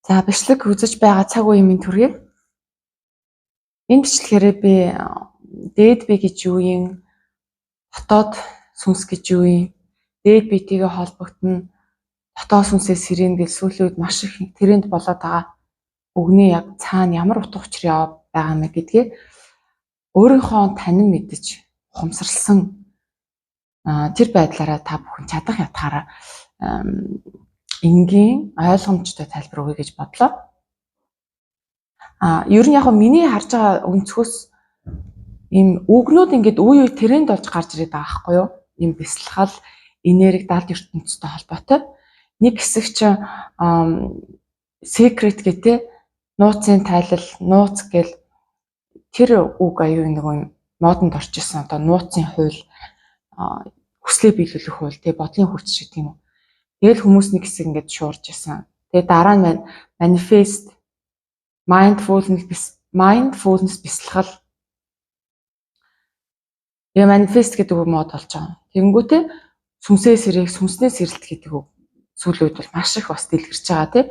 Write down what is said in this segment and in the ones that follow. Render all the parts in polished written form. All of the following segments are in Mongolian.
За, бичлэг үзэж байгаа цаг үеийн минь төргий. Энэ бичлэгээрээ би дээд бие гэж юу юм, дотоод сүнс гэж юу юм, дээд биетэйгээ холбогдоно, дотоод сүнсээ сэрэн гэл сүүлийн үед маш их тренд болоод байгаа үгний яг цаана ямар утга учир яваад байгаа юм гэдгээ өөрийнхөө танин мэдэж ухамсарлсан тэр байдлаараа та бүхэн чадах ятгаараа энгийн ойлгомжтой тайлбар өгье гэж бодлоо. Ер нь яг миний харж байгаа өнцгөөс ийм үгнүүд ингээд үе үе тренд болж гарч ирээд байгаа байхгүй юу? Ийм бясалгал, энерги, далд ертөнцтэй холбоотой. Нэг хэсэг чинь secret гэдэг нууцын тайлал, нууц гэл тэр үг аюу нэг юм модонд орж исэн, одоо нууцын хууль, хүслээ биелүүлэх хууль, тэгээ бодлын хүч шиг тийм үү. Тэгэл хүмүүс нэг хэсэг ингээд шуурж исэн. Тэгээ дараа нь manifest, mindfulness, mindfulness бясалгал. Тэгээ manifest гэдэг үг мод болж байгаа. Тэгэнгүүтээ сүнсээ сэрэх, сүнснээ сэрэлт гэдэг үг сүүлийн үед бол маш их бас дэлгэрч байгаа, тий.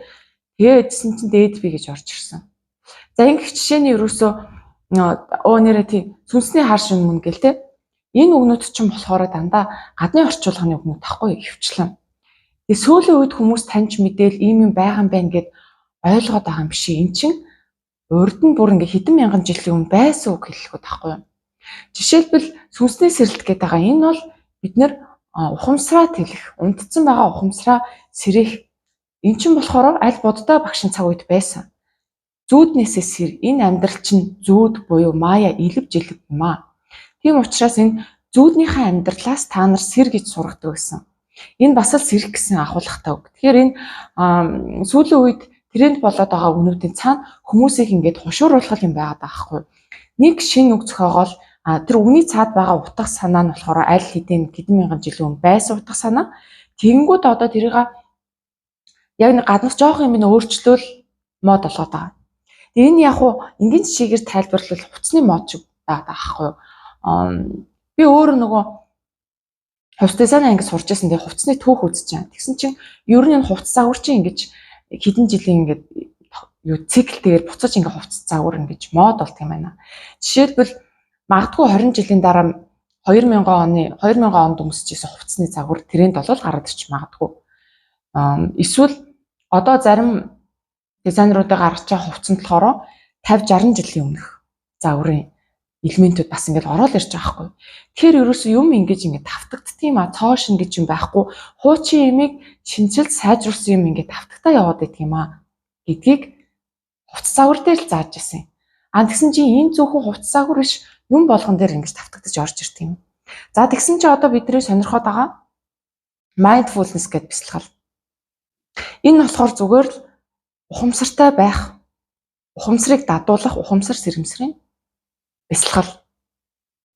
Тэгээ эдсэн чинь дээд бие гэж орж ирсэн. За, ингэх жишээний ерөөсөө өө нэрэ тий сүнсний хар шин мөн гэл тий. Энэ үгнүүд чинь болохоор дандаа гадны орчуулганы үгнүүд тахгүй хөвчлэн. Тэгээ сүүлийн үед хүмүүс таньж мэдээл ийм юм байгаа юм байна гэд ойлгоод байгаа юм биш. Эн чинь урд нь бүр ингээ хэдэн мянган жилийн өмнө байсан үг хэллэгүүд байхгүй юу? Жишээлбэл, сүнсний сэрэлт гэдэг байгаа. Энэ бол бид нэр ухамсараа тэлэх, унтцсан байгаа ухамсараа сэрэх. Эн чинь болохоор аль буддаа багшин цаг үед байсан. Зүүднээсээ сэр, энэ амьдрал чинь зүүд буюу мая, илв жилв юм аа. Тийм учраас энэ зүүднийхээ амьдралаас та нар сэр гэж сургадаг гэсэн. Энэ бас л сэрэх гэсэн агуулгатай үг. Тэгэхээр энэ сүүлийн үед тренд болоод байгаа үгнүүдийн цаана хүмүүсийг ингээд хушууруулах юм байгаад байгаа байхгүй. Нэг шинэ үг зохиогоол тэр үгний цаад байгаа утга санаа нь болохоор аль хэдийн хэдэн мянган жилийн өмнө байсан утга санаа. Тэгэнгүүт одоо тэрийг яг нэг гаднах жоох юм өөрчлөөл мод болгоод байгаа. Тэгээ энэ яг уу энгийн жишээгээр тайлбарлал хувцсны мод шиг байгаа байхгүй юу. Би өөрөө нөгөө хувцас дизайн анги сурч байсан. Тэгээ хувцсны түүх үзэж байгаа. Тэгсэн чинь ер нь энэ хувцас загвар чинь ингэж хэдэн жилийн ингээд юу циклтэйгээр буцаж ингээ хувцас загвар ингэж мод болдго юм байна. Жишээлбэл, магадгүй 20 жилийн дараа 2000 оны 2000 онд өмсөж исэн хувцсны загвар тренд болол гараад ирч магадгүй. Эсвэл одоо зарим дизайнеруудыг гаргаж байгаа хувцсанд болохоор 50 60 жилийн өмнөх загварын элементүүд бас ингээд ороод ирж байгаа байхгүй. Тэгэхээр ерөөсөө юм ингэж ингээд тавтагддаг юм а, цоо шин гэж юм байхгүй. Хуучин юмыг шинэчилж сайжруулсан юм ингээд тавтагтаа яваад байдаг юм а гэдгийг хувцас загвар дээр л зааж ирсэн. А тэгсэн чинь энэ зөвхөн хувцас загвар биш, юм болгон дээр ингэж тавтагдаж орж ирдэг юм. За, тэгсэн чинь одоо бидний сонирхоод байгаа mindfulness гэдэг бясалгал. Энэ болохоор зүгээр л ухамсартай байх, ухамсарыг дадуулах, ухамсар сэрэмсрийн бясалгал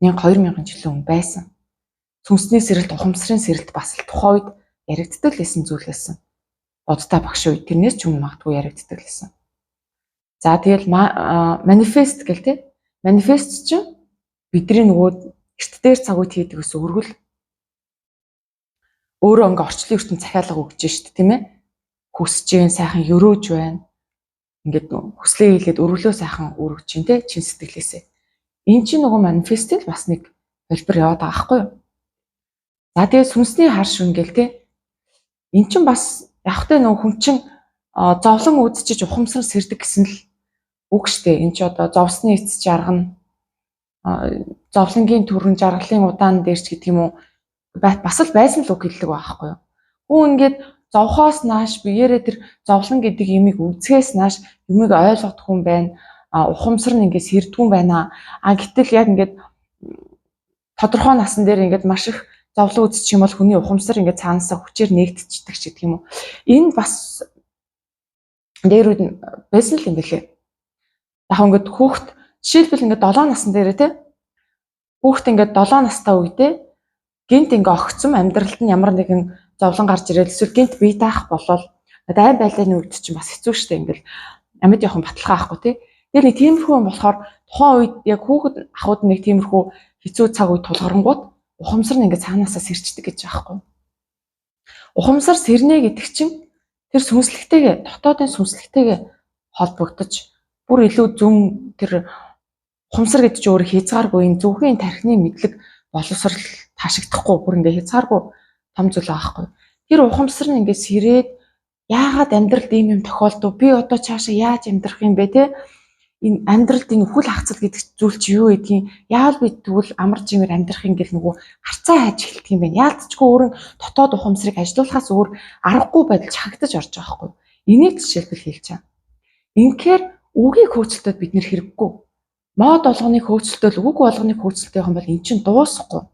1000 2000 жилийн өмнө байсан. Сүнсний сэрэлт, ухамсарын сэрэлт бас л тухайн үед яригддаг л байсан зүйл байсан. Буддаа багш үед тэрнээс ч өмнө магадгүй яригддаг л байсан. За, тэгэл manifest гэл те. Manifest чинь бидний нөгөө эрт дээр цаг үед хийдэг гэсэн өргөл өөрөө ингээ орчлон ертөнц захиалга өгч шít, тийм ээ. Хүсэж гин сайхан өрөөж байна. Ингээд хүслээ хийлээд өргөлөө сайхан өргөж чинь те, чин сэтгэлээсээ. Энэ чинь нөгөө манифестийн бас нэг хэлбэр яваад байгаа байхгүй юу? За, тэгээ сүнсний хар шүн гэл те. Эн чинь бас яг тэ нөгөө хүн чинь зовлон үзчихэж ухамсар сэрдэг гэсэн л үг штэ. Эн чи одоо зовсны эц жаргана. Зовлонгийн түрэн жаргалын удаан дээр ч гэдэг юм уу. Бас л байсан л үг хэллэг байгаа байхгүй юу? Хүн ингээд зовхоос нааш биеэрээ тэр зовлон гэдэг юмыг үзхээс нааш юмыг ойлгодог хүн байна, ухамсар нь ингээд сэрдгүн байна. А гэтэл яг ингээд тодорхой насан дээр ингээд маш их зовлон үзчих юм бол хүний ухамсар ингээд цаанаасаа хүчээр нэгдчихдэг ч гэдэг юм уу. Энэ бас дээр үед байсан л юм бэлээ. Яг ингээд хүүхд, жишээлбэл, ингээд 7 насн дээрээ те, хүүхд ингээд 7 настай үедээ гинт ингээ огцом амьдралд нь ямар нэгэн зовлон гарч ирээд эсвэл гинт бие даах болол дайн байлааны үед чинь бас хэцүү шттэ, ингээл амьд явах баталгаа авахгүй те. Тэгэхээр нэг тиймэрхүү юм болохоор тухайн үед яг хүүхэд ахуйд нэг тиймэрхүү хэцүү цаг үе тулгарангууд ухамсар нь ингээд цаанаасаа сэрчдэг гэж байгаа байхгүй. Ухамсар сэрнэ гэдэг чинь Тэр сүнслэгтэйгээ, дотоодын сүнслэгтэйгээ холбогдож бүр илүү зүүн тэр ухамсар гэдэг чинь өөрөө хязгааргүй энэ зөвхөн тархины мэдлэг боловсрал таашигдахгүй бүр ингээ хязгааргүй том зүйл байгаа хгүй. Тэр ухамсар нь ингээ сэрээд яагаад амьдралд ийм юм тохиолдов? Би одоо цаашаа яаж амьдрах юм бэ те? Энэ амьдралд энэ үхэл хагцал гэдэг зүйл чи юу гэдгийг яавал би тэгвэл амар жимээр амьдрах юм гэл нөгөө харцаа хайж эхэлдэг юм байна. Яалтчгүй өөрийн дотоод ухамсарыг ажилуулахаас өөр аргагүй байдал чагтаж орж байгаа хгүй. Энийг жишээлбэл хэлж байгаа. Инхээр үгийг хөөцөлтөд бид нэр хэрэггүй. Мод болгоныг хөөцөлтөөл үг болгоныг хөөцөлтөй юм бол эн чинь дуусахгүй.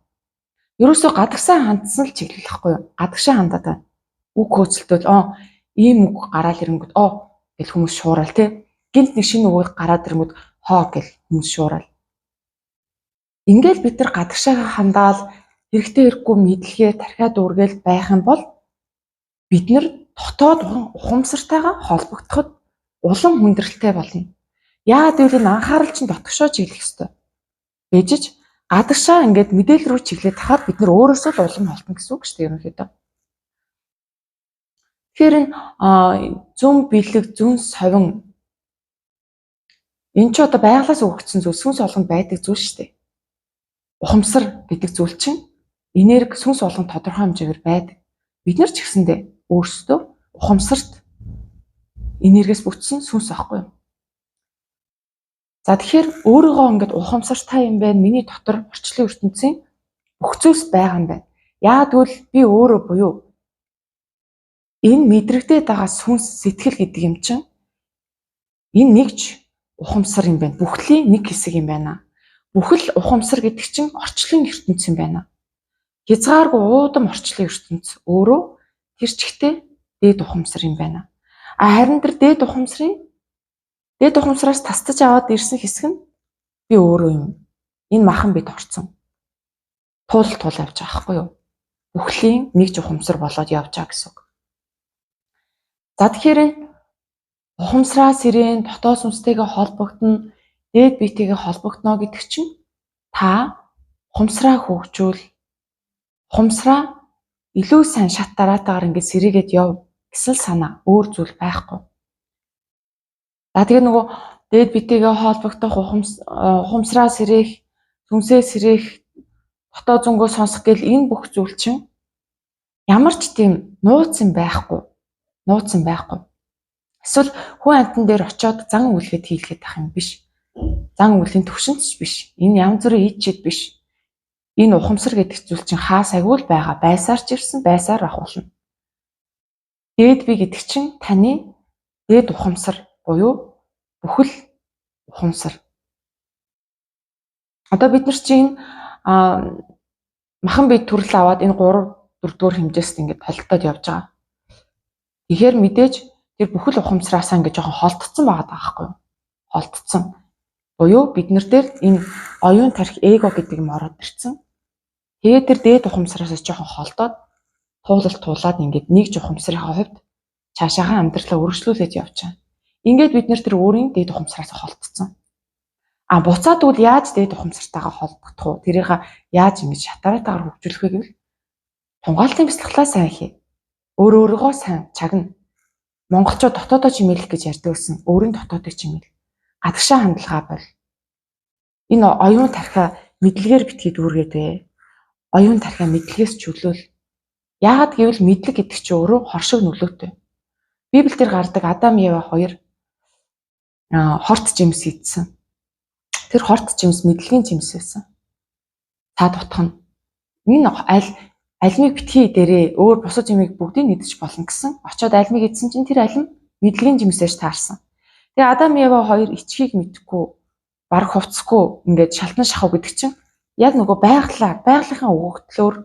Ерөөсөө гадагшаа хандсан л чиглэл ахгүй юу? Гадагшаа хандаад байна. Үг хөөцөлтөөл ийм үг гараал ирэнгүүт гэл хүмүүс шуурал те. Гинт нэг шинэ үг гараад ирэнгүүт хоо гэл хүмүүс шуурал. Ингээл бид нар гадагшаага хандаал хэрэгтэй хэрэггүй мэдлэгээ тархиа дүүргээл байх юм бол бид нар дотоод ухамсартайгаа холбогдоход улам хүндрэлтэй болно. Яагаад гэвэл энэ анхаарал чинь дотгошоо чиглэх ёстой. Бэжиж гадагшаа ингээд мэдээлэл рүү чиглээд тахад бид нар өөрөөсөө л улам холтно гэсэн үг шүү дээ ерөнхийдөө. Тэгэхээр энэ зүүн бэлэг, зүүн совин энэ ч одоо байглаас өгөгдсөн зүйл, сүнс болгонд байдаг зүйл шүү дээ. Ухамсар гэдэг зүйл чинь энерги сүнс болгонд тодорхой хэмжээгээр байдаг. Бид нар ч гэсэндээ өөрсдөө ухамсарт энергиэс бүтсэн сүнс аахгүй юу? За тэгэхээр өөрийгөө ингээд ухамсартай юм байна. Миний дотор орчлон ертөнцийн бүх зүйлс байгаа юм байна. Яагаад гэвэл би өөрөө буюу энэ мэдрэгдээд байгаа сүнс сэтгэл гэдэг юм чинь энэ нэгж ухамсар юм байна. Бүхлийн нэг хэсэг юм байна. Бүхэл ухамсар гэдэг чинь орчлон ертөнц юм байна. Хязгааргүй уудам орчлон ертөнц өөрөө тэр чигтээ дээд ухамсар юм байна. А харин тэр дээд ухамсарын дээд ухамсараас тасдаж аваад ирсэн хэсэг нь би өөрөө юм. Энэ махан бид орцсон. Тул тул авч байгаа байхгүй юу? Бүхлийн нэгж ухамсар болоод явж байгаа гэсэн үг. За тэгэхээр энэ ухамсараа сэрэн дотоод сүнстэйгээ холбогдоно, дээд биетэйгээ холбогдоно гэдэг чинь та ухамсараа хөгжүүл, ухамсараа илүү сайн шат дараатаагаар ингээд сэрээгээд яв гэсэн санаа, өөр зүйл байхгүй. За тэгээ нөгөө дээд биетэйгээ холбогдох, ухамсараа сэрээх, сүнсээ сэрээх, дотоод зөнгөө сонсох гэл энэ бүх зүйл чинь ямар ч тийм нууц юм байхгүй. Нууц юм байхгүй. Эсвэл хүн амьтан дээр очиод зан үйлгээд хийлгээд ах юм биш. Зан үйлийн төвшөнд ч биш. Энэ янз бүрийн ид чид биш. Энэ ухамсар гэдэг зүйл чинь хаа сайгүй л байгаа. Байсаар ч ирсэн, байсаар байх болно. Дээд би гэдэг чинь таны дээд ухамсар буюу бүхэл ухамсар. Одоо бид нар чинь махан бие төрөл аваад энэ 3 4 дугаар хэмжээст ингээд холдоод явж байгаа. Тэгэхээр мэдээж тэр бүхэл ухамсараасаа ингээд жоохон холдсон байгаа даахгүй юу? Холдсон. Буюу бид нар дээр энэ оюун тарих эго гэдэг юм ороод ирсэн. Тэгээд тэр дээд ухамсараасаа жоохон холдоод туулалт туулаад ингээд нэг ж ухамсарынхаа хувьд цаашаагаа амьдралаа өргөжлүүлээд явж байгаа. Ингээд бид нэр тэр өөрийн дээд ухамсараас холдсон. А буцаад үл яаж дээд ухамсартайгаа холбогдох вэ? Тэрийг яаж ингэж шатараатаагаар хөгжүүлэх вэ гэвэл тунгаалтын бяцлаглаа сайн хий. Өөр өөрийгөө сайн чагна. Монголчууд дотоодоо чимээлэх гэж ярьдаг гэсэн. Өөрийн дотоодыг чимээл. Гадагшаа хандлагаа бол. Энэ оюун тархиа мэдлэгээр битгий дүүргээд бай. Оюун тархиа мэдлэгээс чөлөөл. Яагаад гэвэл мэдлэг гэдэг чинь өөрөө хоршиг нөлөөтэй. Библиэлд гардаг Адам Ева хоёр хорт жимс идсэн. Тэр хорт жимс мэдлэгийн жимс байсан. Цаад утга нь энэ аль алимыг битгий дээрээ өөр бусад юмыг бүгдийг идэж болно гэсэн. Очоод алимыг идсэн чинь тэр алим мэдлэгийн жимсээр таарсан. Тэгээ Адам Ева хоёр ичхийг мэдэхгүй, бараг хувцсгүй ингээд шалтан шахав гэдэг чинь яг нөгөө байгалийнхаа өгөгдлөөр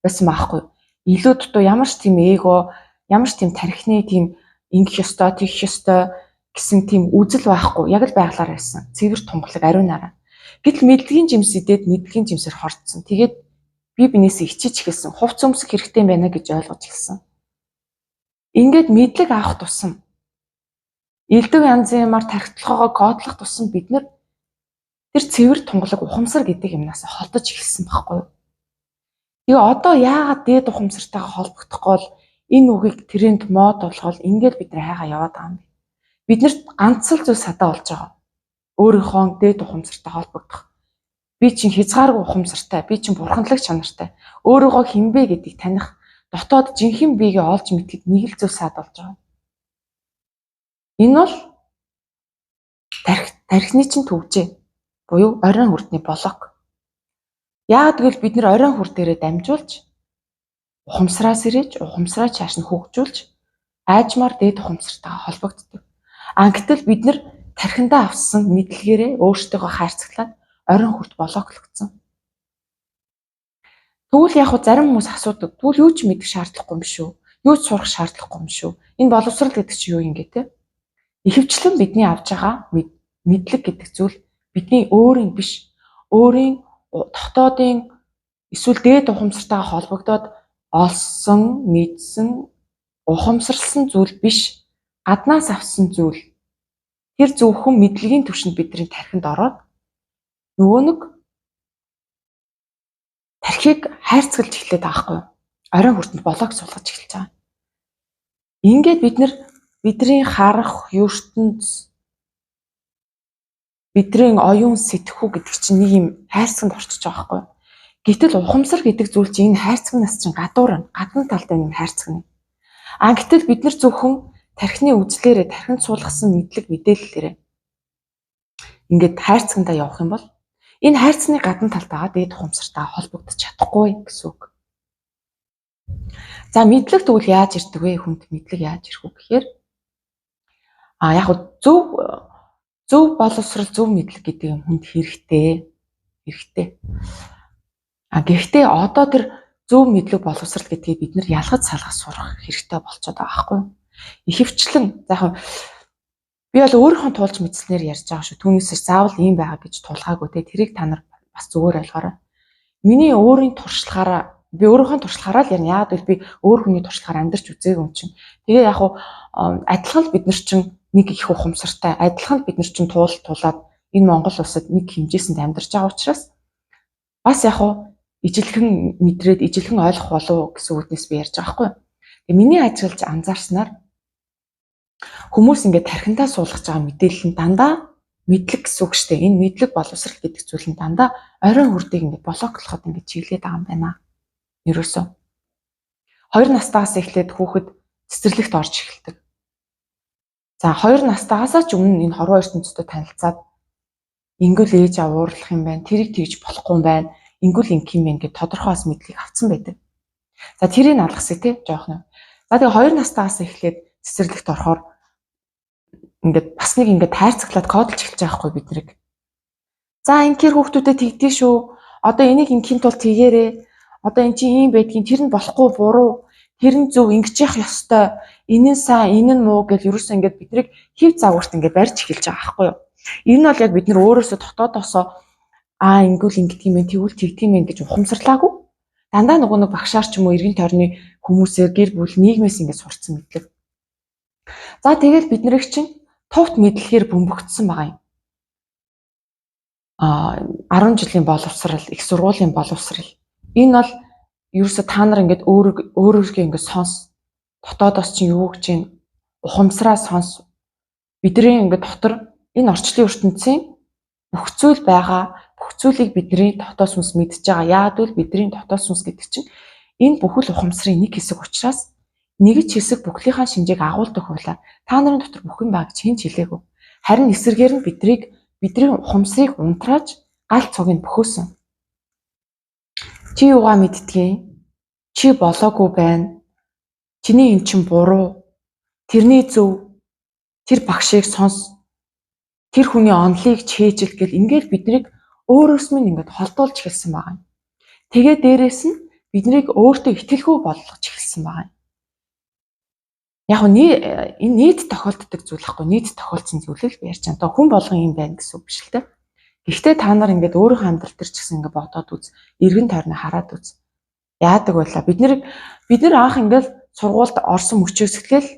байсан байхгүй. Илүү дутуу ямар ч тийм эго, ямар ч тийм тархины тийм ингэх ёстой, тэгэх ёстой гэсэн тийм үзэл байхгүй. Яг л байглаар байсан. Цэвэр тунгалаг ариун нараа. Гэтэл мэдлэгийн жимс идээд мэдлэгийн жимсээр хордсон. Тэгээд би бинээсээ ичиж эхэлсэн. Хувц өмсөх хэрэгтэй юм байна гэж ойлгож эхэлсэн. Ингээд мэдлэг авах тусам элдв янзын юмар тархитлагоо кодлох тусам бид нар тэр цэвэр тунгалаг ухамсар гэдэг юмнаас холдож эхэлсэн байхгүй юу? Тэгээ одоо яагаад дээд ухамсартайгаа холбогдохгүй бол Энэ үгийг тренд мод болгоод ингээд бид нар хайгаа яваад байгаа юм бэ. Биднэрт ганц л зүйл садаа болж байгаа. Өөрийнхөө дээд ухамсартай холбогдох. Би чинь хязгааргүй ухамсартай, би чинь бурханлаг чанартай. Өөрийгөө хинбэ гэдгийг таних, дотоод жинхэнэ биегээ олж мэдхэд нэг л зүйл саад болж байгаа. Энэ бол тархины чинь түгжээ. Буюу оройн хүрдний блок. Яагаад гэвэл бид нэр оройн хүр дээрээ дамжуулж ухамсараас ирэж, ухамсараа чааш нь хөгжүүлж аажмаар дээд ухамсартайгаа холбогддог. А гэтэл бид нэр тархиндаа авсан мэдлэгээрээ өөрсдийгөө хайрцаглаад оройн хүрт блоклогдсон. Тэгвэл яг зарим хүмүүс асуудаг. Тэгвэл юу ч мэдэх шаардлагагүй юм шүү. Юу ч сурах шаардлагагүй юм шүү. Энэ боловсрал гэдэг чинь юу юм гэ тэ? Ихэвчлэн бидний авж байгаа мэдлэг гэдэг зүйл бидний өөрийн биш. Өөрийн дотоодын эсвэл дээд ухамсартайгаа холбогдоод олсон, мэдсэн, ухамсарласан зүйл биш. Гаднаас авсан зүйл. Тэр зөвхөн мэдлэгийн түвшинд бидний тархинд ороод нөгөө нэг тархийг хайрцаглаж эхлэх байгаа байхгүй юу? Оройн хүртэнд блок суулгаж эхэлж байгаа. Ингээд бид нар бидний харах ертөнц, бидний оюун сэтгхүү гэдэг чинь нэг юм хайрцагт орчиж байгаа байхгүй юу? Гэтэл ухамсар гэдэг зүйл чинь энэ хайрцагнаас чинь гадуур гадна талд энэ хайрцаг нь. А гэтэл бид нар зөвхөн тархины үзлээрээ тархинд суулгасан мэдлэг мэдээллээрээ ингээд хайрцагтаа явах юм бол энэ хайрцагны гадна талд байгаа дээд ухамсартаа холбогдож чадахгүй гэсэн үг. За мэдлэг тэгвэл яаж ирдэг вэ? Хүнд мэдлэг яаж ирэх вэ гэхээр а яг зөв боловсрал, зөв мэдлэг гэдэг юм хүнд хэрэгтэй. Хэрэгтэй. А гэхдээ одоо тэр зөв мэдлэг боловсрал гэдгийг бид нар ялгаж салгаж сурах хэрэгтэй болчиход байгаа байхгүй юу? Ихэвчлэн за яг би бол өөрийнхөө туулж мэдснээр ярьж байгаа шүү. Түүнээс заавал ийм байгаа гэж тулгаагүй те. Тэрийг та нар бас зүгээр ойлгоорой. Миний өөрийн туршлагаараа би өөрийнхөө туршлагаараа л ярина. Яагаад гэвэл би өөр хүний туршлагаар амьдарч үзээгүй юм чинь. Тэгээ яг хуу адилхан л бид нар чинь нэг их ухамсартай, адилхан л бид нар чинь туулаад энэ Монгол улсад нэг хэмжээсэнд амьдарч байгаа учраас бас яг хуу ижилхэн мэдрээд ижилхэн ойлгох болов гэсэн үгнээс би ярьж байгаа байхгүй юу. Тэгээ миний ажиглаж анзаарснаар хүмүүс ингээд тархиндаа суулгаж байгаа мэдээлэл нь дандаа мэдлэг гэсэн үг шүү дээ. Энэ мэдлэг боловсрал гэдэг зүйл нь дандаа оройн хүрдийг ингээд блоклоход ингээд чиглээд байгаа юм байна. Ерөөсөө 2 настайгаас эхлээд хүүхэд цэцэрлэгт орж эхэлдэг. За 2 настайгаасаа ч өмнө энэ хорвоо ертөнцтэй танилцаад ингүүл ээж аав уурлах юм байна, тэрийг тэгж болохгүй юм байна, ингүүл ингэх юм байна гэд тодорхой бас мэдлийг авцсан байдаг. За тэрийг алгасыг те жоох нь. За тэгээ 2 настайгаас эхлээд цэцэрлэгт орохоор ингээд бас нэг ингээд хайрцаглаад кодолж эхэлж байгаа хгүй бид нарыг. За ингээр хүүхдүүдэд тэгдэж шүү. Одоо энийг ингийн тулд тэгээрээ. Одоо эн чинь ийм байдгийн, тэр нь болохгүй буруу, тэр нь зөв ингэж явах ёстой. Энэ нь сайн, энэ нь муу гэж ерөөсөө ингээд биднийг хэв загварт ингээд барьж эхэлж байгаа байхгүй юу? Энэ нь бол яг бид нар өөрөөсөө дотоодоосоо аа ингүүл ингэдэг юм бэ, тэгвэл тэгдэг юм гэж ухамсарлаагүй. Дандаа нөгөө нэг багшаар ч юм уу эргэн тойрны хүмүүсээр гэр бүл нийгмээс ингээд сурцсан мэдлэг. За тэгэл бид нарыг чинь товт мэдлэгээр бөмбөгдсөн байгаа юм. А 10 жилийн боловсрал, их сургуулийн боловсрал. Энэ бол ерөөсө та нар ингээд өөрөөсөө ингээд сонс. Дотоодоос чинь юу гэж юм ухамсараа сонс. Бидний ингээд дотор энэ орчлон ертөнцийн бүх зүйл байгаа. Бүх зүйлийг бидний дотоод сүнс мэдж байгаа. Яагаад гэвэл бидний дотоод сүнс гэдэг чинь энэ бүхэл ухамсарын нэг хэсэг учраас нэг ч хэсэг бүхлийнхаа шинжийг агуулдаг хуулаа. Та нарын дотор бүх юм байгаа гэж хэн ч хэлээгүй. Харин эсрэгээр нь бидний ухамсарыг унтрааж гал цугийг бөхөөсөн. Чи юугаа мэддгийг? Чи болоогүй байна. Чиний эн чинь буруу. Тэрний зөв. Тэр багшийг сонс. Тэр хүний онолыг чэйжил гэл ингээл биднийг өөрөөс минь ингээд холдуулж эхэлсэн байгаа юм. Тэгээ дээрэс нь биднийг өөртөө итгэлгүй болгож эхэлсэн байгаа юм. Яг нь энэ нийт тохиолддог зүйл ахгүй, нийт тохиолдсон зүйлийг би ярьж байгаа. Хүн болгон юм байна гэсэн үг биш л дээ. Гэхдээ та нар ингээд өөрийнхөө амьдрал дээр ч гэсэн ингээд бодоод үз, эргэн тойрноо хараад үз. Яадаг байлаа? Бид нар анх ингээд сургуульд орсон мөчөөс эхлээл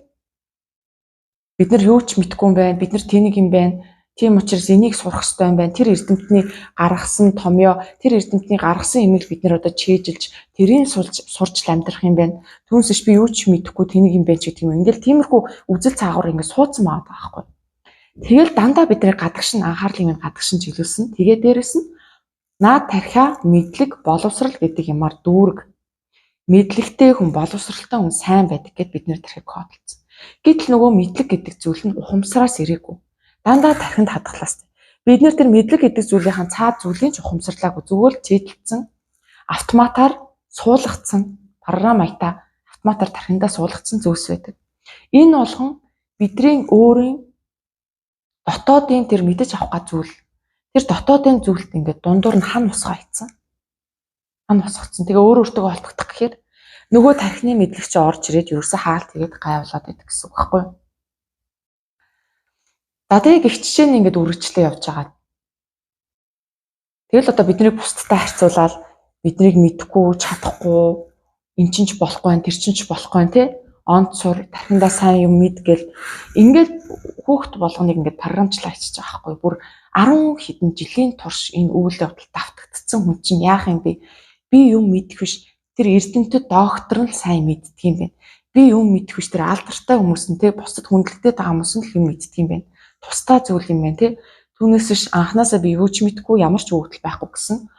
бид нар юу ч мэдэхгүй юм байна. Бид нар тэнийг юм байна. Тийм учраас энийг сурах хэрэгтэй юм байна. Тэр эрдэмтний гаргасан томьёо, тэр эрдэмтний гаргасан юмыг бид нэр одоо чэйжилж, тэрийг сурч амьдрах юм байна. Түүнээс биш би юу ч мэдэхгүй тэнийг юм байна ч гэдэг юм. Ингээл тиймэрхүү үзэл цаагуур ингээд суудсан байгаа байхгүй. Тэгэл дандаа бидний гадагш нь анхаарлын минь гадагш нь чиглүүлсэн. Тэгээ дээрэс нь наад тархиа мэдлэг боловсрал гэдэг юмар дүүрэг. Мэдлэгтэй хүн, боловсралтай хүн сайн байдаг гэд бид нэр тархийг кодлцсон. Гэтэл нөгөө мэдлэг гэдэг зүйл нь ухамсараас ирээгүй. Дандаа тархинд хадгалаас. Бид нэр тэр мэдлэг гэдэг зүйлийнхэн цаад зүйлийн ч ухамсарлаагүй, зүгээр л чийдэлцэн автоматар суулгацсан, програм аятаа автоматар тархиндаа суулгацсан зүйлс байдаг. Энэ болгон бидний өөрийн дотоодын тэр мэдэж авах га зүйл. Тэр дотоодын зүйлд ингээд дундуур нь хан усгаа хийцэн. Хан усгацсан. Тэгээ өөр өөртөө холбогдох гэхээр нөгөө тархины мэдлэг чи орж ирээд ерөөсөө хаалт хийгээд гайвуулаад байдаг гэсэн үг байхгүй юу? За тэгээ гих жишээ нь ингээд үргэлжлээ явж байгаа. Тэгэл одоо биднийг бусдтай харьцуулаад биднийг мэдэхгүй, чадахгүй, эн чинь ч болохгүй байх, тэр чинь ч болохгүй байх, тэ? Онц сур, тархиндаа сайн юм мэд гэл ингээд хүүхд болгоныг ингээд програмчлаа хийчихэж байгаа байхгүй. Бүр 10 хэдэн жилийн турш энэ үйл явдал давтагдсан хүн чинь яах юм бэ? Би юм мэдэх биш. Тэр эрдэмтэд доктор нь сайн мэддэг юм байна. Би юм мэдэх биш. Тэр алдартай хүмүүс нь те бусдад хүндлэгдээд байгаа хүмүүс нь л юм мэддэг юм байна. Тусдаа зүйл юм байна те. Түүнээс биш анханасаа би юу ч мэдэхгүй, ямар ч өгөгдөл байхгүй гэсэн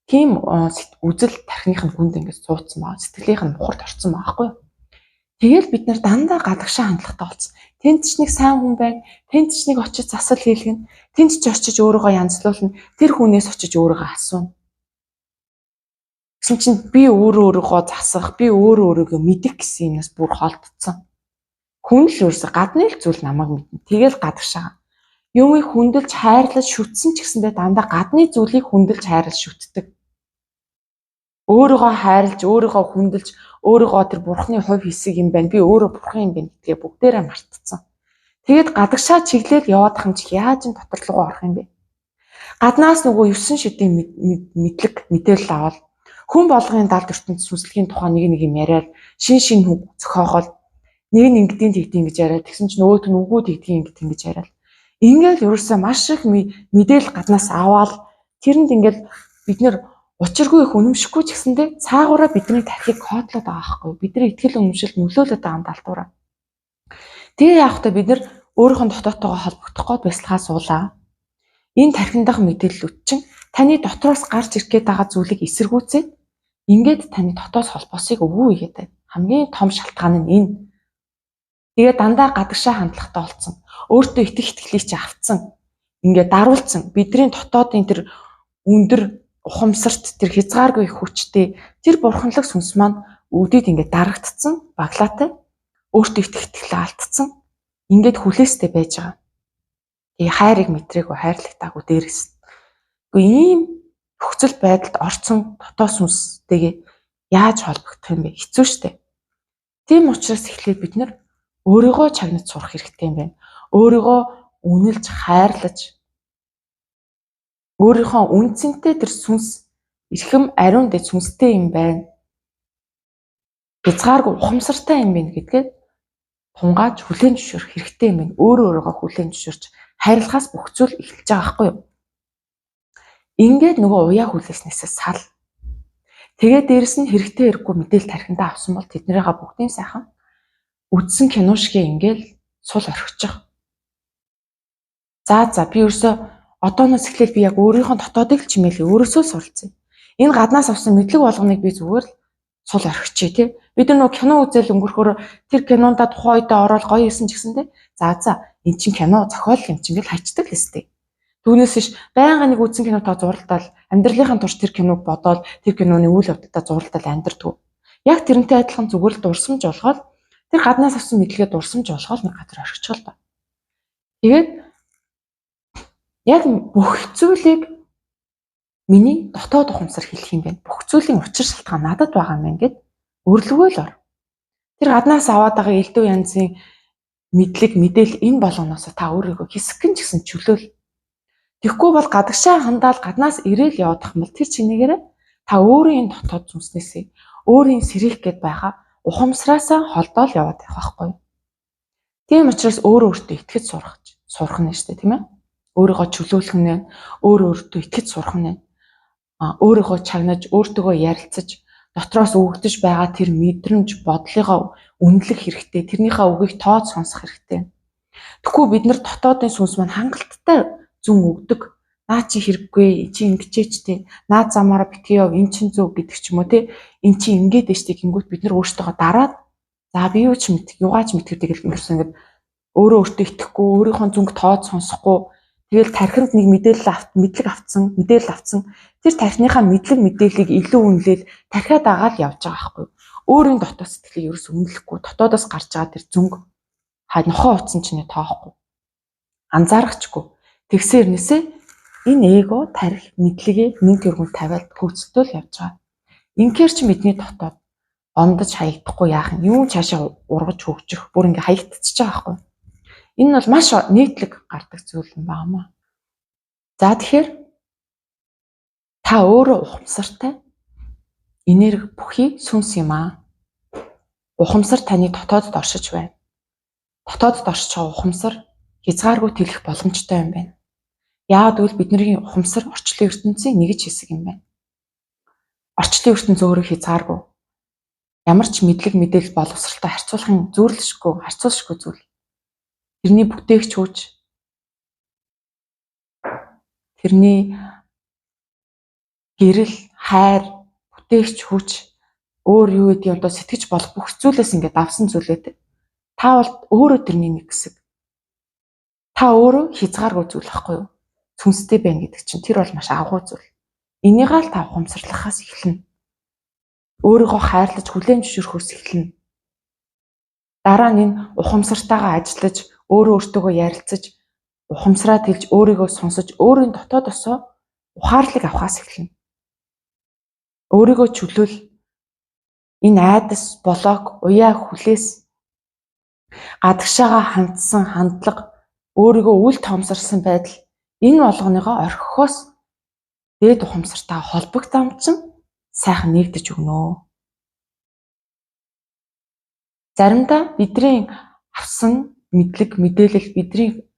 тийм үзэл тархиных нь хүнд ингээд суудсан байгаа. Сэтгэлийнх нь мухарт орцсон байгаа байхгүй юу? Тэгэл бид нар дандаа гадагшаа хандлагатай болсон. Тэнд ч нэг сайн хүн байна. Тэнд ч нэг очиж засал хийлгэнэ. Тэнд ч очиж өөрийгөө янзлуулна. Тэр хүнээс очиж өөрийгөө асууна. Гэсэн чинь би өөрөө өөрийгөө засах, би өөрөө өөрийгөө мэдэх гэсэн юмнаас бүр холдсон. Хүн л өөрсө гадны л зүйл намайг мэднэ. Тэгэл гадагшаа. Юмыг хүндэлж хайрлаж шүтсэн ч гэсэндээ дандаа гадны зүйлийг хүндэлж хайрлаж шүтдэг. Өөрийгөө хайрлаж, өөрийгөө хүндэлж, өөрийгөө тэр бурхны хувь хэсэг юм байна. Би өөрөө бурхан юм байна гэдгээ бүгдээрээ мартцсан. Тэгээд гадагшаа чиглэл яваад хам чи яаж н дотор руугаа орох юм бэ? Гаднаас нөгөө 9 шидийн мэдлэг мэдээлэл аваад хүн болгоны далд ертөнц сүнслэгийн тухай нэг нэг юм яриад шин шин үг зохиогоол нэг нь ингэдийн тэгдийн гэж яриад тэгсэн чинь нөгөөт нь үгүй тэгдгийн ингэд ингэж яриад ингээл ерөөсөө маш их мэдээлэл гаднаас аваад тэрэнд ингээл бид нэр учиргүй их үнэмшихгүй ч гэсэндээ цаагаараа бидний тархийг кодлоод байгаа байхгүй бидний итгэл үнэмшилд нөлөөлөд байгаа юм далдуураа. Тэгээ яах вэ бид нар өөрийнхөө дотоодтойгоо холбогдох гээд бясалгаа суулаа. Энэ тархиндах мэдээллүүд чинь таны дотроос гарч ирэх гээд байгаа зүйлийг эсэргүүцээд ингээд таны дотоос холбоосыг өвөө хийгээд байна. Хамгийн том шалтгаан нь энэ. Тэгээ дандаа гадагшаа хандлагатай болсон. Өөртөө итгэх итгэлийг чи автсан. Ингээд даруулсан. Бидний дотоодын тэр өндөр ухамсарт тэр хязгааргүй хүчтэй тэр бурханлаг сүнс маань өвдөд ингээд дарагдцсан, баглаатай. Өөртөө итгэх итгэлээ алдсан. Ингээд хүлээстэй байж байгаа. Тэгээ хайрыг мэдрээгүй, хайрлагтаагүй дээрээс. Үгүй ийм нөхцөл байдалд орцсон дотоод сүнстэйгээ яаж холбогдох юм бэ? Хэцүү шттэ. Тийм учраас эхлээд бид нар өөрийгөө чагнаж сурах хэрэгтэй юм байна. Өөрийгөө үнэлж, хайрлаж, өөрийнхөө үнцэнтэй тэр сүнс эрхэм ариун дэд сүнстэй юм байна. Хязгааргүй ухамсартай юм байна гэдгээд тунгааж хүлээн зөвшөөрөх хэрэгтэй юм байна. Өөрөө өөрийгөө хүлээн зөвшөөрч хайрлахаас бүх зүйл эхэлж байгаа байхгүй юу? Ингээд нөгөө уяа хүлээснээсээ сал. Тэгээ дээрэс нь хэрэгтэй хэрэггүй мэдээлэл тархиндаа авсан бол тэднийхээ бүгдийн сайхан үдсэн кино шигээ ингээл сул орхичих. За би ерөөсөө одооноос эхлээл би яг өөрийнхөө дотоодыг л чимээлээ өөрөөсөө суралцъя. Энэ гаднаас авсан мэдлэг болгоныг би зүгээр л сул орхичих тий. Бид нар нөгөө кино үзэл өнгөрөхөөр тэр кинонда тухайн үедээ ороод гоё исэн ч гэсэн тий. За эн чин кино зохиол юм чинь гэл хайчдаг л өстэй. Түүнээс биш байнга нэг үзсэн кинотоо зурлалдал амьдралынхаа турш тэр киног бодоол тэр киноны үйл явдалаа зурлалдал амьдрдгүй. Яг тэрнтэй адилхан зүгээр л дурсамж болгоод тэр гаднаас авсан мэдлэгээ дурсамж болгоод нэг газар орхичих л доо. Тэгээд яг бүх зүйлийг миний дотоод ухамсар хэлэх юм байна. Бүх зүйлийн учир шалтгаан надад байгаа юм байна гэд өрлөгөө л ор. Тэр гаднаас аваад байгаа элдв янзын мэдлэг мэдээлэл энэ болгоноос та өөрийгөө хэсэгхэн ч гэсэн чөлөөл. Тэгэхгүй бол гадагшаа хандаал гаднаас ирээл явах юм бол тэр чинээгээр та өөрийн дотоод сүнснээсээ өөрийн сэрэх гээд байгаа ухамсараасаа холдоол яваад явах байхгүй. Тийм учраас өөрөө өөртөө итгэж сурах нь шүү дээ, тийм ээ. Өөрийгөө чөлөөлөх нь байна. Өөр өөртөө итгэж сурах нь байна. Өөрийгөө чагнаж, өөртөөгөө ярилцаж, дотроос өгөгдөж байгаа тэр мэдрэмж, бодлогоо үнэлэх хэрэгтэй. Тэрнийхээ үгийг тооц сонсох хэрэгтэй. Тэгэхгүй бид нар дотоодын сүнс маань хангалттай зүүн өгдөг. Наа чи хэрэггүй, чи ингэчээч те. Наа замаараа битгий яв, эн чин зөв гэдэг ч юм уу те. Эн чи ингээд дэжтэй гингүүт бид нар өөрсдөө дараад за би юу ч мэдэх, юугаач мэдэх тэгэл ингэсэн ингээд өөрөө өөртөө итгэхгүй, өөрийнхөө зүнг тооц сонсохгүй тэгэл тархинд нэг мэдээлэл авт, мэдлэг автсан, мэдээлэл автсан. Тэр тархиныхаа мэдлэг мэдээллийг илүү үнэлээл тархиа дагаал явж байгаа байхгүй юу? Өөрийн дотоод сэтгэлийг ерөөс үнэлэхгүй, дотоодоос гарч байгаа тэр зүнг ха нохоо утсан чинь тоохгүй. Анзаарахчгүй. Тэгсээр нээсээ энэ эго тарих мэдлэгээ нэг тэргүүнд тавиад хөөцөлтөөл явж байгаа. Инхээр чи бидний дотоод ондож хаягдахгүй яах юм? Юу цаашаа ургаж хөгжих бүр ингээ хаягдчихж байгаа байхгүй юу? Энэ нь бол маш нийтлэг гардаг зүйл юм байна. За тэгэхээр та өөрөө ухамсартай энерги бүхий сүнс юм аа. Ухамсар таны дотоодод оршиж байна. Дотоодод оршиж байгаа ухамсар хязгааргүй тэлэх боломжтой юм байна. Яагаад гэвэл бидний ухамсар орчлон ертөнцийн нэг ч хэсэг юм байна. Орчлон ертөнц өөрөө хязгааргүй. Ямар ч мэдлэг мэдээлэл боловсралтай харьцуулахын зүйрлэшгүй, харьцуулшгүй зүйл. Тэрний бүтээгч хүч, тэрний гэрэл, хайр, бүтээгч хүч өөр юу гэдгийг одоо сэтгэж болох бүх зүйлээс ингээд авсан зүйлээ. Та бол өөрөө тэрний нэг хэсэг. Та өөрөө хязгааргүй зүйл байхгүй юу? Сүнстэй байна гэдэг чинь тэр бол маш агуу зүйл. Энийг л та ухамсарлахаас эхэлнэ. Өөрийгөө хайрлаж хүлээн зөвшөөрөхөөс эхэлнэ. Дараа нь энэ ухамсартайгаа ажиллаж, өөрөө өөртөөгөө ярилцаж, ухамсараа тэлж, өөрийгөө сонсож, өөрийн дотоодосоо ухаарлыг авахаас эхэлнэ. Өөрийгөө чөлөөл энэ айдас, болоог, уяа хүлээс гадагшаага хандсан хандлага, өөрийгөө үл тоомсорсон байдал энэ болгоныгоо орхихоос дээд ухамсартаа холбогдсон чинь сайхан нэгдэж өгнө. Заримдаа бидний авсан мэдлэг, мэдээлэл, бидний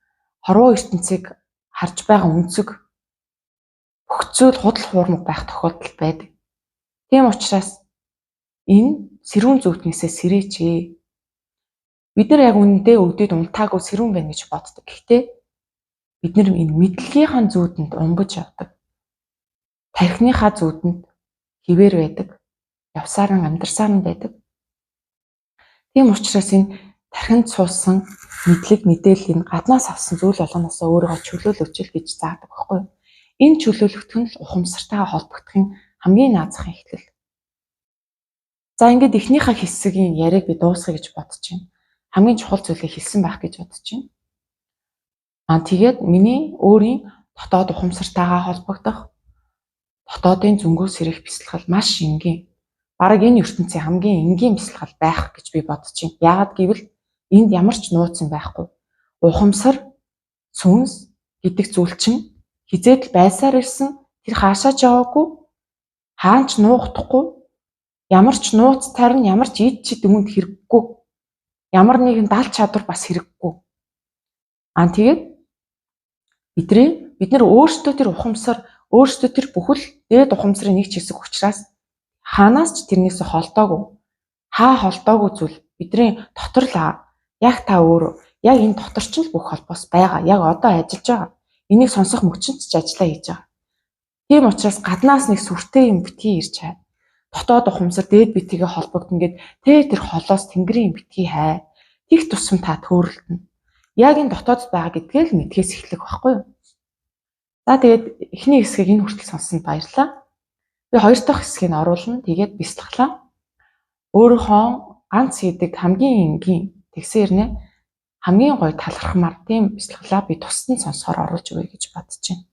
хорвоо ертөнцийг харж байгаа өнцөг бүх зүйл худал хуурмаг байх тохиолдол байдаг. Тийм учраас энэ сэрүүн зүйднээсээ сэрээч ээ. Бид нар яг үнэндээ өвдөд унтаагүй сэрүүн байна гэж боддог. Гэхдээ бид нар энэ мэдлэгийнхаа зүйдэнд унбаж явдаг. Тархиныхаа зүйдэнд хിവэр байдаг. Явсаар нь амьдарсаар нь байдаг. Тийм учраас энэ тархинд суусан мэдлэг мэдээлэл энэ гаднаас авсан зүйл болгоноос өөрийгөө чөлөөлөөч л гэж заадаг байхгүй юу? Энэ чөлөөлөгдөх нь л ухамсартайгаа холбогдохын хамгийн наазахын эхлэл. За ингээд эхнийхээ хэсгийн яриаг би дуусгая гэж бодож байна. Хамгийн чухал зүйлийг хэлсэн байх гэж бодож байна. Тэгээд миний өөрийн дотоод ухамсартайгаа холбогдох, дотоодын зөнгөөс сэрэх бясалгал маш энгийн. Бараг энэ ертөнцийн хамгийн энгийн бясалгал байх гэж би бодож байна. Яагаад гэвэл энд ямар ч нууц юм байхгүй. Ухамсар, сүнс гэдэг зүйл чинь хизээд л байсаар ирсэн, тэр хаашаа ч яваагүй, хаан ч нуугдахгүй, ямар ч нууц тарин, ямар ч ид чид үүнд хэрэггүй. Ямар нэгэн дал чадвар бас хэрэггүй. Тэгээд бид нар өөрсдөө тэр ухамсар, өөрсдөө тэр бүхэл дээд ухамсарын нэг ч хэсэг учраас хаанаас ч тэрнээс холдоогүй. Хаа холдоогүй зүйл бидний дотор л яг та өөрөө яг энэ дотор ч л бүх холбоос байгаа. Яг одоо ажиллаж байгаа. Энийг сонсох мөчөнд ч ажиллаа хийж байгаа. Тийм учраас гаднаас нэг сүртэй юм битгий ирж хай. Дотоод ухамсар дээд битгийгээ холбогдно гэд тэр холоос тэнгэрийн битгий хай. Тэгх тусам та төөрөлдөнө. Яг энэ дотоодд байгаа гэдгээ л мэдхээс эхлэх байхгүй юу? За тэгээд эхний хэсгийг энэ хүртэл сонссонд баярлалаа. Би хоёр дахь хэсгийг оруулна. Тэгээд бясалгалаа. Өөрийнхөө ганц хийдэг хамгийн энгийн тэгсэн хэрнээ хамгийн гоё талархмаар тийм бясалгалаа би тусдан сонсохоор оруулж өгье гэж бодож байна.